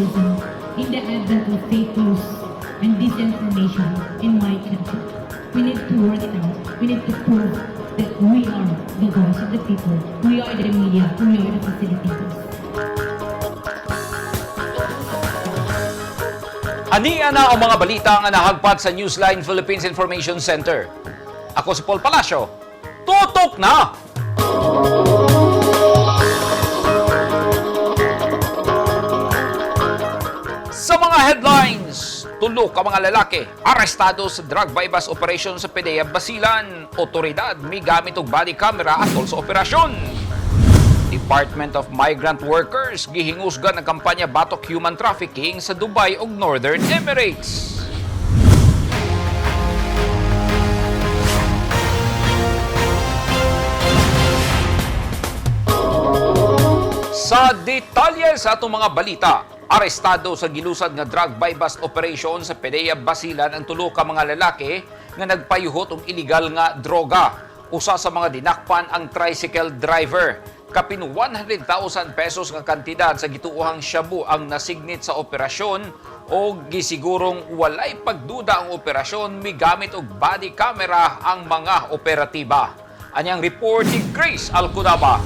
journalism in the advent of fake news and disinformation in my country. We need to work it out. We need to prove that we are the voice of the people. We are the media. We are the facilitators. Ania na ang mga balita nga nahagpat sa Newsline Philippines Information Center. Ako si Paul Palacio. Tutok na! Sa mga headlines, tulo ka mga lalaki arestado sa drug bypass operation sa PDEA Basilan. Otoridad may gamit og body camera atol sa operasyon. Department of Migrant Workers gihingusgan ang kampanya batok human trafficking sa Dubai ug Northern Emirates. Sa detalye sa atong mga balita, arestado sa gilusad nga drug buy-bust operation sa PDEA Basilan ang tulo ka mga lalaki nga nagpayuhot og illegal nga droga. Usa sa mga dinakpan ang tricycle driver. Kapin 100,000 pesos nga kantidad sa gituohang shabu ang nasignit sa operasyon o gisigurong walay pagduda ang operasyon migamit og body camera ang mga operatiba. Anyang report ni Grace Alcudaba.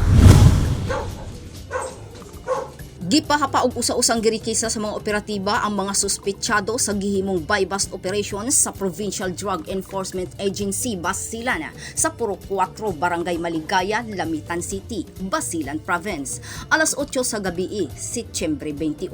Gipahapa og usa-usang girikisa sa mga operatiba ang mga suspetsado sa gihimong buy-bust operations sa Provincial Drug Enforcement Agency Basilan sa Puro 4, Barangay Maligaya, Lamitan City, Basilan Province. Alas 8 sa gabi, Setyembre 28.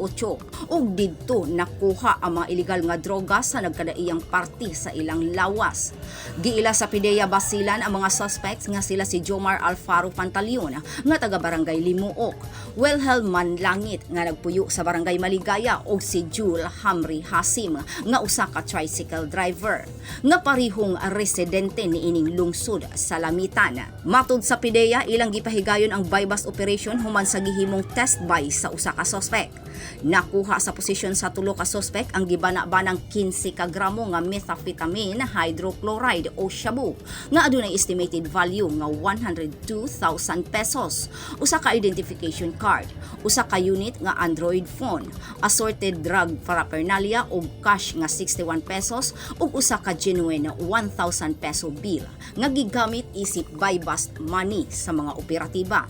Ug didto nakuha ang mga ilegal nga droga sa nagkadaiyang parte sa ilang lawas. Giila sa PDEA Basilan ang mga suspects nga sila si Jomar Alfaro Pantaleon nga taga Barangay Limuok, Wilhelm Manlangit nga nagpuyo sa Barangay Maligaya ug si Jule Hamri Hasim nga usa ka tricycle driver nga parihong residente niining lungsod sa Lamitan. Matud sa PDEA, ilang gipahigayon ang buy-bust operation human sa gihimong test buy sa usa ka suspect. Nakuha sa posisyon sa tulo ka suspect ang gibana-banang 15 ka gramo nga methamphetamine hydrochloride o shabu nga adunay estimated value nga 102,000 pesos, usa ka identification card, usa ka unit nga Android phone, assorted drug paraphernalia ug cash nga 61 pesos ug usa ka genuine 1,000 peso bill nga gigamit isip buy-bust money sa mga operatiba.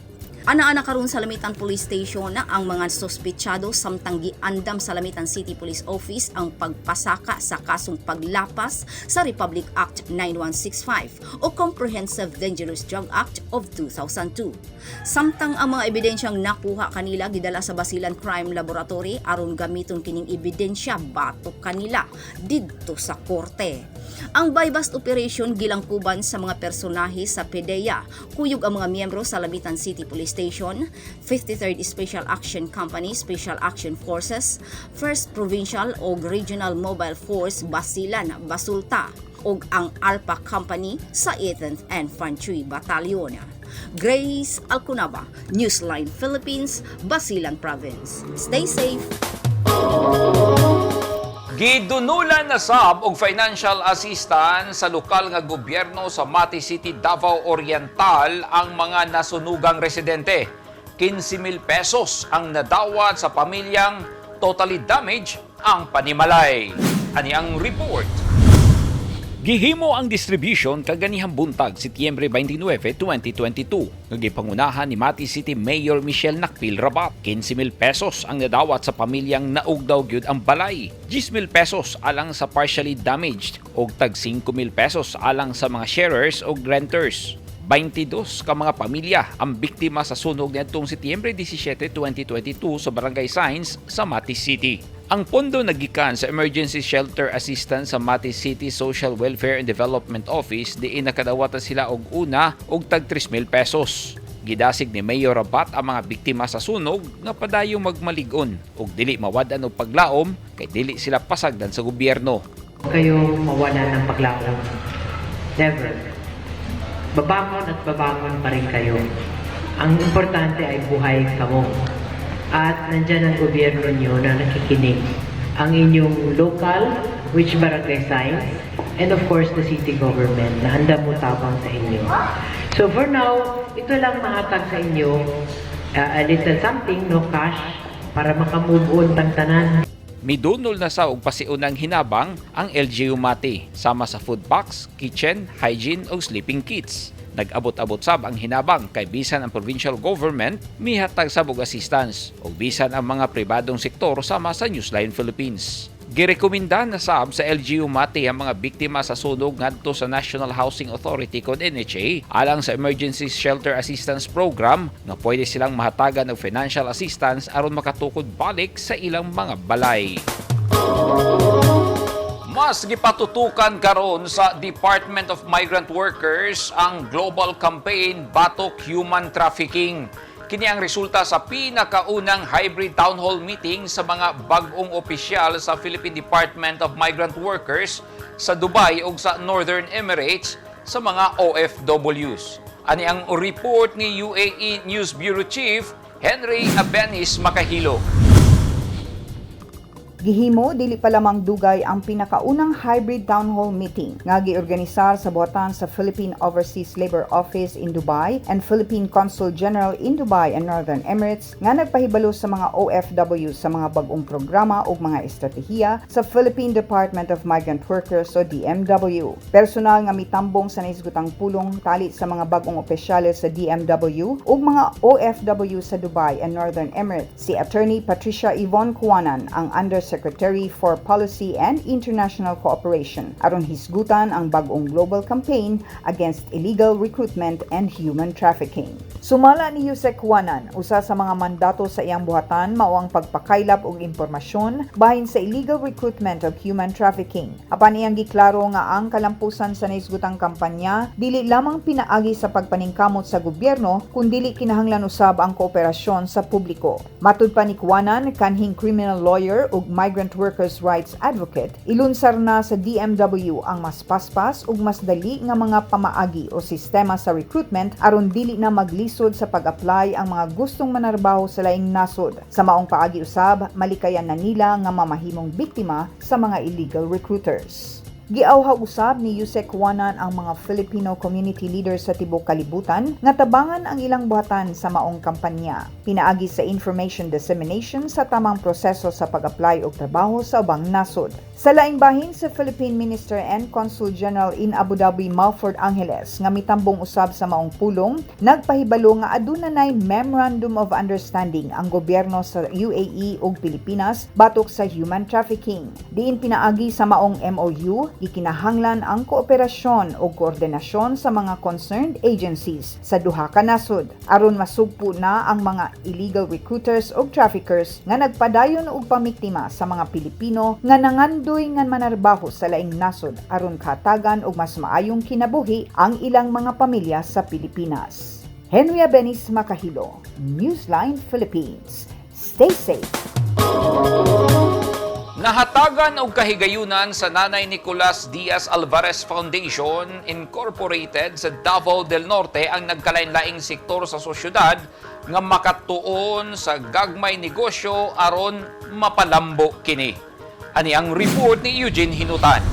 Ana-ana karon sa Lamitan Police Station na ang mga sospechado samtang giandam sa Lamitan City Police Office ang pagpasaka sa kasong paglapas sa Republic Act 9165 o Comprehensive Dangerous Drug Act of 2002. Samtang ang mga ebidensyang nakuha kanila gidala sa Basilan Crime Laboratory aron gamiton kining ebidensya batok kanila didto sa korte. Ang buy-bust operation gilangkuban sa mga personahe sa PDEA, kuyog ang mga miyembro sa Lamitan City Police Station, 53rd Special Action Company, Special Action Forces, 1st Provincial o Regional Mobile Force Basilan, Basulta, ug ang Alpha Company sa 18th Infantry Battalion. Grace Alcunaba, Newsline Philippines, Basilan Province. Stay safe! Gidunulan na sab og financial assistance sa lokal nga gobyerno sa Mati City, Davao Oriental ang mga nasunugang residente. 15,000 pesos ang nadawat sa pamilyang totally damaged ang panimalay. Ani ang report. Gihimo ang distribution kaganihang buntag Setyembre 29, 2022 nga gipangunahan ni Mati City Mayor Michelle Nakpil Rabat. 15,000 pesos ang nadawat sa pamilyang naugdaw gyud ang balay. 10,000 pesos alang sa partially damaged ug tag 5,000 pesos alang sa mga sharers ug renters. 22 ka mga pamilya ang biktima sa sunog niadtong Setyembre 17, 2022 sa Barangay Sainz sa Mati City. Ang pondo nagikan sa Emergency Shelter Assistance sa Mati City Social Welfare and Development Office diin nakadawatan sila og una og tag 3,000 pesos. Gidasig ni Mayor Rabat ang mga biktima sa sunog nga padayong magmalig-on ug dili mawad-an og paglaom kay dili sila pasagdan sa gobyerno. Kayo mawala ng paglaom. Never. Babangon at babangon pa rin kayo. Ang importante ay buhay kamo. At nandyan ang gobyerno nyo na nakikinig. Ang inyong local, which barangay signs, and of course the city government na handa mo tabang sa inyo. So for now, ito lang mahatag sa inyo, a little something, no cash. Para makamove on tang tanan. Midunol na sa og pasiunang hinabang ang LGU Mati sama sa food packs, kitchen, hygiene ug sleeping kits. Nag-abot-abot sab ang hinabang kay bisan ang provincial government mihatag sab og assistance ug bisan ang mga pribadong sektor sama sa Newsline Philippines. Girekomenda na sab sa LGU Mati ang mga biktima sa sunog ngadto sa National Housing Authority kon NHA alang sa Emergency Shelter Assistance Program nga pwede silang mahatagan og financial assistance aron makatukod balik sa ilang mga balay. Mas gipatutukan karon sa Department of Migrant Workers ang global campaign batok human trafficking. Kini ang resulta sa pinakaunang hybrid town hall meeting sa mga bag-ong opisyal sa Philippine Department of Migrant Workers sa Dubai ug sa Northern Emirates sa mga OFWs. Ani ang report ni UAE News Bureau Chief Henry Abenis Makahilo. Gihimo dili pa lamang dugay ang pinakaunang hybrid town hall meeting nga giorganisar sa buhatan sa Philippine Overseas Labor Office in Dubai and Philippine Consul General in Dubai and Northern Emirates nga nagpahibalo sa mga OFW sa mga bag-ong programa ug mga estratehiya sa Philippine Department of Migrant Workers o DMW. Personal nga mitambong sa nahisgutang pulong tali sa mga bag-ong opisyales sa DMW ug mga OFW sa Dubai and Northern Emirates, si Attorney Patricia Yvonne Cuanan, ang Undersecretary for Policy and International Cooperation, aron hisgutan ang bag-ong global campaign against illegal recruitment and human trafficking. Sumala ni Usec Cuanan, usa sa mga mandato sa iyang buhatan mao ang pagpakaylap og impormasyon bahin sa illegal recruitment ug human trafficking. Apan iyang giklaro nga ang kalampusan sa nahisgutang kampanya dili lamang pinaagi sa pagpaningkamot sa gobyerno kundili kinahanglan usab ang kooperasyon sa publiko. Matud pa ni Cuanan, kanhing criminal lawyer ug migrant workers' rights advocate, ilunsar na sa DMW ang mas paspas ug mas dali nga mga pamaagi o sistema sa recruitment aron dili na maglisod sa pag-apply ang mga gustong manarbaho sa laing nasod. Sa maong paagi usab, malikayan na nila nga mamahimong biktima sa mga illegal recruiters. Giawhaw usab ni Usec Cuanan ang mga Filipino community leaders sa tibok kalibutan nga tabangan ang ilang buhatan sa maong kampanya. Pinaagi sa information dissemination sa tamang proseso sa pag-apply og trabaho sa ubang nasod. Sa laing bahin, sa Philippine Minister and Consul General in Abu Dhabi Malford Angeles nga mitambong usab sa maong pulong, nagpahibalo nga aduna nay Memorandum of Understanding ang gobyerno sa UAE ug Pilipinas batok sa human trafficking. Diin pinaagi sa maong MOU, gikinahanglan ang kooperasyon ug koordinasyon sa mga concerned agencies sa duha ka nasod aron masugpo na ang mga illegal recruiters ug traffickers nga nagpadayon og pamiktima sa mga Pilipino nga nangandoy nga manarbaho sa laing nasod aron katagan og mas maayong kinabuhi ang ilang mga pamilya sa Pilipinas. Henry Abenis Makahilo, Newsline Philippines. Stay safe. Nahatagan og kahigayunan sa Nanay Nicolas Diaz Alvarez Foundation Incorporated sa Davao del Norte ang nagkalain-laing sektor sa sosyudad nga makatuon sa gagmay negosyo aron mapalambo kini. Ani ang report ni Eugene Hinutan.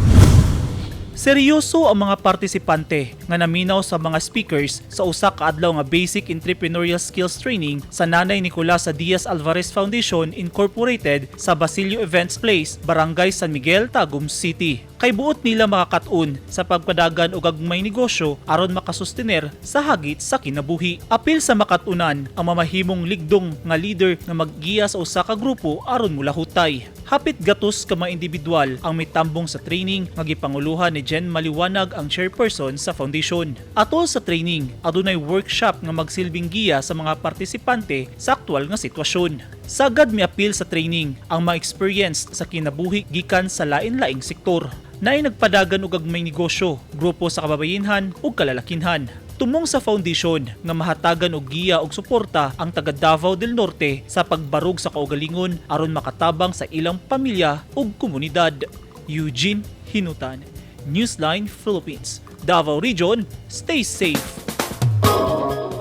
Seryoso ang mga partisipante nga naminaw sa mga speakers sa usa ka adlaw nga Basic Entrepreneurial Skills Training sa Nanay Nicolasa Diaz Alvarez Foundation Incorporated sa Basilio Events Place, Barangay San Miguel, Tagum City. Kay buot nila makakatun sa pagpadagan og gagmay negosyo aron makasustener sa hagit sa kinabuhi. Apil sa makatunan ang mamahimong ligdong nga leader nga maggiya sa usa ka grupo aron mulahutay. Hapit gatos ka mga individual ang mitambong sa training nga gipanguluhan ni Jen Maliwanag, ang chairperson sa foundation. Atol sa training, adunay workshop nga magsilbing giya sa mga partisipante sa aktual nga sitwasyon. Sagad miapil sa training ang mga experience sa kinabuhi gikan sa lain-laing sektor. Naay nagpadagan og gagmay negosyo, grupo sa kababayenhan ug kalalakinhan. Tumong sa foundation nga mahatagan og giya og suporta ang taga Davao del Norte sa pagbarug sa kaugalingon aron makatabang sa ilang pamilya ug komunidad. Eugene Hinutan, Newsline Philippines, Davao Region, stay safe.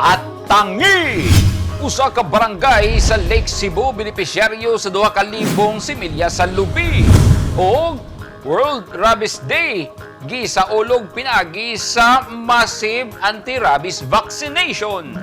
At tangi! Usa ka barangay sa Lake Cebu benepisyaryo sa 2,000 similya sa lubi. O World Rabies Day gisaulog pinagi sa massive anti-rabies vaccination.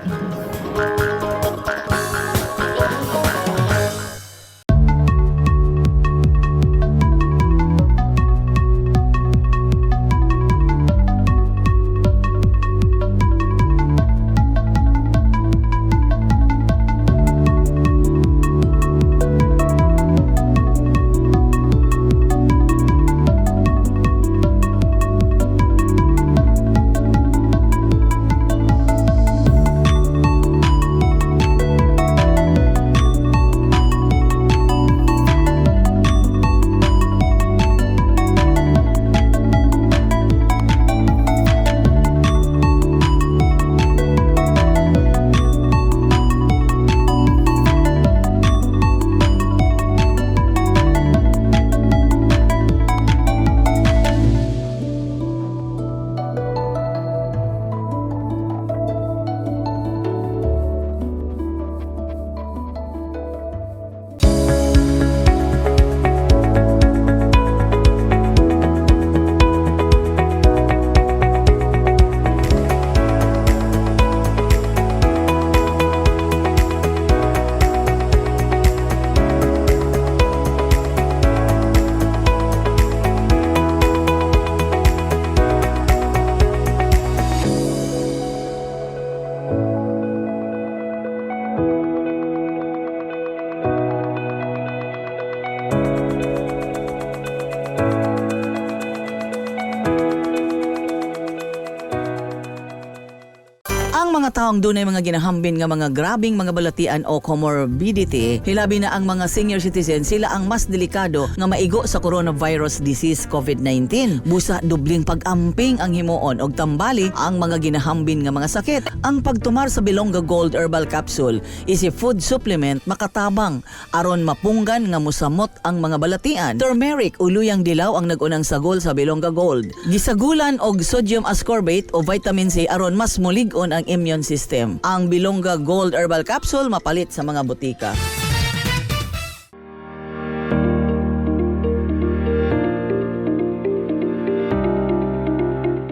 taong dunay mga ginahambin nga mga grabing mga balatian o comorbidity, hilabi na ang mga senior citizen, sila ang mas delikado nga maigo sa coronavirus disease COVID-19. Busa dubling pag-amping ang himuon og tambali ang mga ginahambin nga mga sakit. Ang pagtumar sa Bilonga Gold Herbal Capsule is a food supplement makatabang aron mapunggan nga musamot ang mga balatian. Turmeric o luyang dilaw ang nagunang sagol sa Bilonga Gold. Gisagulan og sodium ascorbate o vitamin C aron mas mulig-on ang immune system. Ang Bilonga Gold Herbal Capsule mapalit sa mga botika.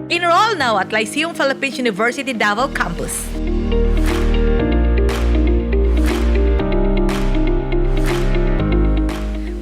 Enroll now at Lyceum Philippines University Davao Campus.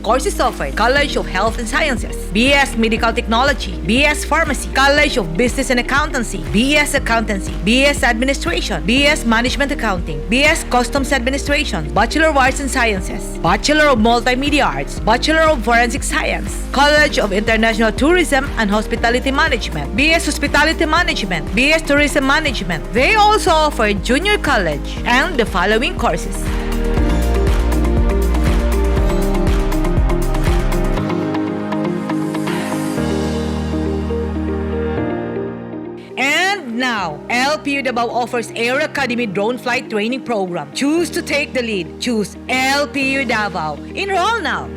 Courses offered: College of Health and Sciences, BS Medical Technology, BS Pharmacy, College of Business and Accountancy, BS Accountancy, BS Administration, BS Management Accounting, BS Customs Administration, Bachelor of Arts and Sciences, Bachelor of Multimedia Arts, Bachelor of Forensic Science, College of International Tourism and Hospitality Management, BS Hospitality Management, BS Tourism Management. They also offer junior college and the following courses. And now, LPU Davao offers Air Academy Drone Flight Training Program. Choose to take the lead. Choose LPU Davao. Enroll now.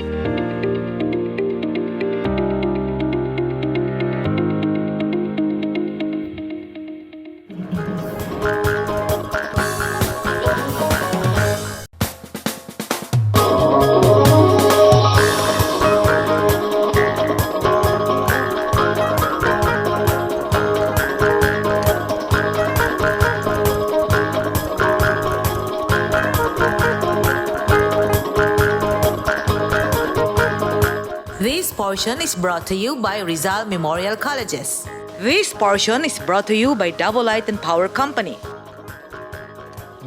This portion is brought to you by Rizal Memorial Colleges. This portion is brought to you by Davao Light and Power Company.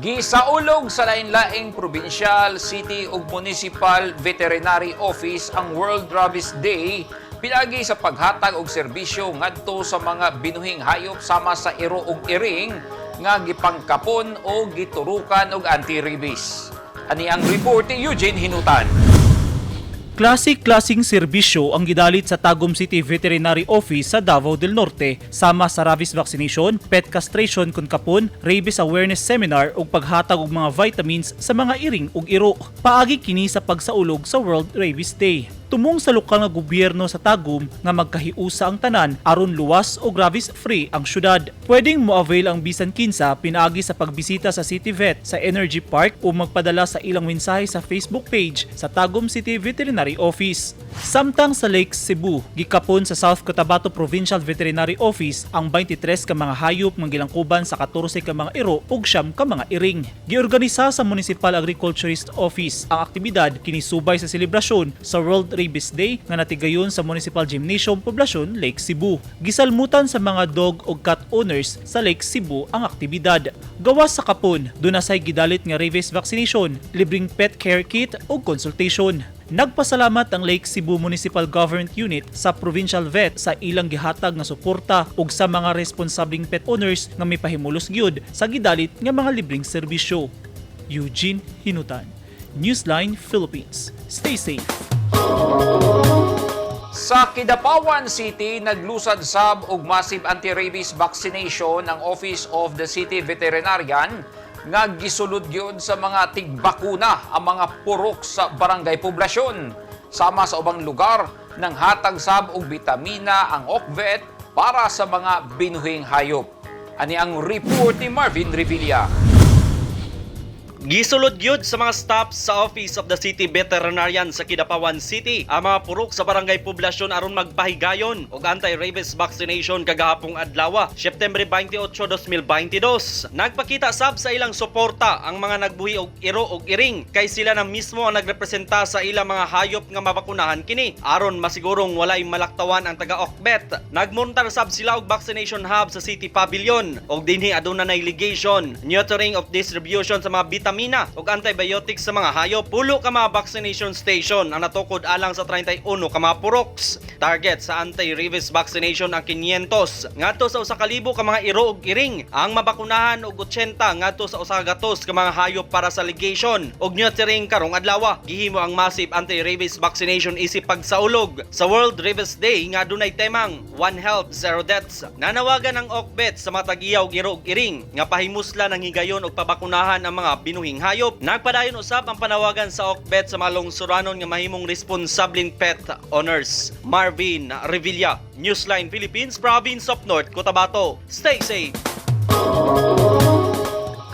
Gisaulog sa lain-laing provincial, city ug municipal veterinary office ang World Rabies Day pinagi sa paghatag og serbisyo ngadto sa mga binuhing hayop sama sa iro ug iring nga gipangkapon o giturukan og anti-rabies. Ani ang report ni Eugene Hinutan. Klase-klaseng serbisyo ang gidalit sa Tagum City Veterinary Office sa Davao del Norte sama sa rabies vaccination, pet castration kun kapon, rabies awareness seminar ug paghatag og mga vitamins sa mga iring ug iro. Paagi kini sa pagsaulog sa World Rabies Day. Tumong sa lokal nga gobyerno sa Tagum nga magkahiusa ang tanan aron luwas o rabies free ang syudad. Pwedeng mo-avail ang bisan kinsa pinaagi sa pagbisita sa City Vet sa Energy Park o magpadala sa ilang mensahe sa Facebook page sa Tagum City Veterinary Office. Samtang sa Lake Cebu, gikapon sa South Cotabato Provincial Veterinary Office ang 23 ka mga hayop nga gilangkuban sa 14 ka mga iro ug 9 ka mga iring. Giorganisa sa Municipal Agriculturist Office ang aktibidad kini subay sa selebrasyon sa World Rabies Day nga natigayon sa Municipal Gymnasium, Poblacion, Lake Cebu. Gisalmutan sa mga dog ug cat owners sa Lake Cebu ang aktibidad. Gawas sa kapon, duna say gidalit nga rabies vaccination, libreng pet care kit ug consultation. Nagpasalamat ang Lake Cebu Municipal Government Unit sa Provincial Vet sa ilang gihatag nga suporta ug sa mga responsableng pet owners nga mipahimulos gyud sa gidalit nga mga libreng serbisyo. Eugene Hinutan, Newsline Philippines. Stay safe. Sa Kidapawan City, naglusad sab og massive anti-rabies vaccination ang Office of the City Veterinarian nga gisulod gyud sa mga tigbakuna ang mga purok sa barangay poblasyon. Sama sa ubang lugar, nang hatag sab og bitamina ang Okvet para sa mga binuhing hayop. Ani ang report ni Marvin Revilla. Gisulod gyud sa mga staff sa Office of the City Veterinarian sa Kidapawan City ang mga purok sa barangay poblasyon aron magpahigayon og anti-rabies vaccination kagahapong adlaw, September 28, 2022. Nagpakita sab sa ilang suporta ang mga nagbuhi og iro og iring kay sila na mismo ang nagrepresenta sa ilang mga hayop nga mabakunahan kini aron masigurong walay malaktawan ang taga Okbet. Nagmontar sab sila og vaccination hub sa City Pavilion og dinhi aduna nay ligation, neutering of distribution sa mga vitamins bitamina ug antibiotics sa mga hayop. 10 ka mga vaccination station ang natukod alang sa 31 ka mga puroks. Target sa anti-rabies vaccination ang 500 ngadto sa 1,000 ka mga iro ug iring ang mabakunahan og 80 ngadto sa 100 ka mga hayop para sa ligation ug neutering karong adlaw. Gihimo ang massive anti-rabies vaccination isip pagsaulog sa World Rabies Day nga dunay temang One Health Zero Deaths. Nanawagan ang OCVET sa mga tag-iya og iro ug iring nga pahimusla ng higayon og pabakunahan ang mga binuhing hayop. Nagpadayon usab ang panawagan sa OCVET sa mga lungsuranon nga mahimong responsableng pet owners. Marvin Revilla, Newsline Philippines, Province of North Cotabato. Stay safe.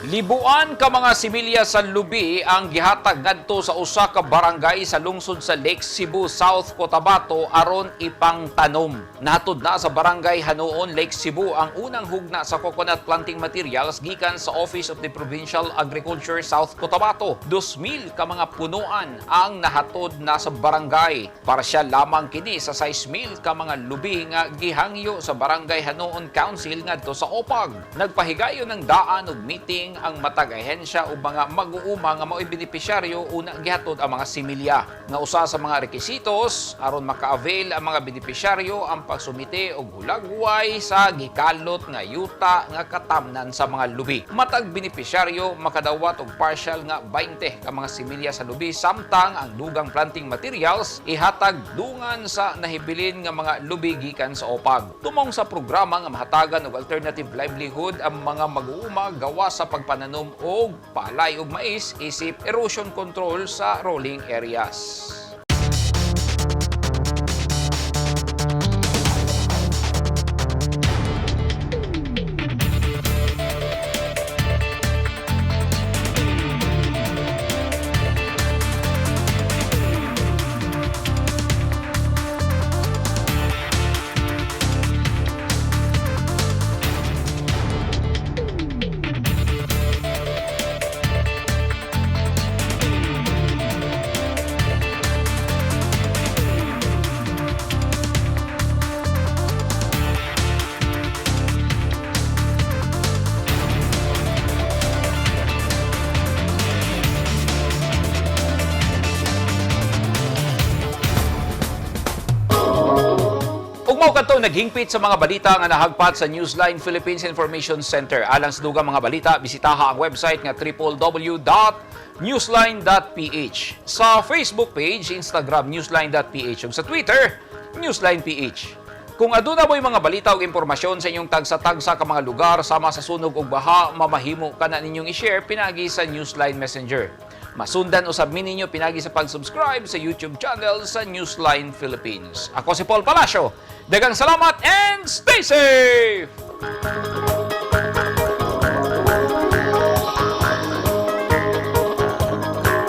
Libuan ka mga similya sa lubi ang gihatag ngadto sa usa ka barangay sa lungsod sa Lake Cebu, South Cotabato aron ipangtanom. Nahatod na sa barangay Hanuon, Lake Cebu ang unang hugna sa coconut planting materials gikan sa Office of the Provincial Agriculture South Cotabato. 2,000 ka mga punuan ang nahatod na sa barangay. Parsyal lamang kini sa 6,000 ka mga lubi nga gihangyo sa Barangay Hanuon Council ngadto sa OPAG. Nagpahigayon ng daan og meeting ang matag ahensya ug mga mag-uuma nga mao'y benepisyaryo una gihatod ang mga similya. Nga usa sa mga rekisitos aron maka-avail ang mga benepisyaryo ang pagsumite og hulagway sa gikalot nga yuta nga katamnan sa mga lubi. Matag benepisyaryo makadawat og partial nga 20 ka mga similya sa lubi, samtang ang dugang planting materials ihatag dungan sa nahibilin nga mga lubi gikan sa OPAG. Tumong sa programa nga mahatagan og alternative livelihood ang mga mag-uuma gawa sa pagpananom og palay ug mais isip erosion control sa rolling areas. Ug mao kadto naghingpit sa mga balita nga nahagpat sa Newsline Philippines Information Center. Alang sa dugang mga balita, bisitaha ang website nga www.newsline.ph. Sa Facebook page, Instagram newsline.ph ug sa Twitter, newsline.ph. Kung aduna mo'y mga balita o impormasyon sa inyong tagsa-tagsa ka mga lugar sama sa sunog ug baha, mamahimo ka na ninyong i-share pinagi sa Newsline Messenger. Masundan usab mi ninyo pinagi sa pag-subscribe sa YouTube channel sa Newsline Philippines. Ako si Paul Palacio. Daghang salamat and stay safe!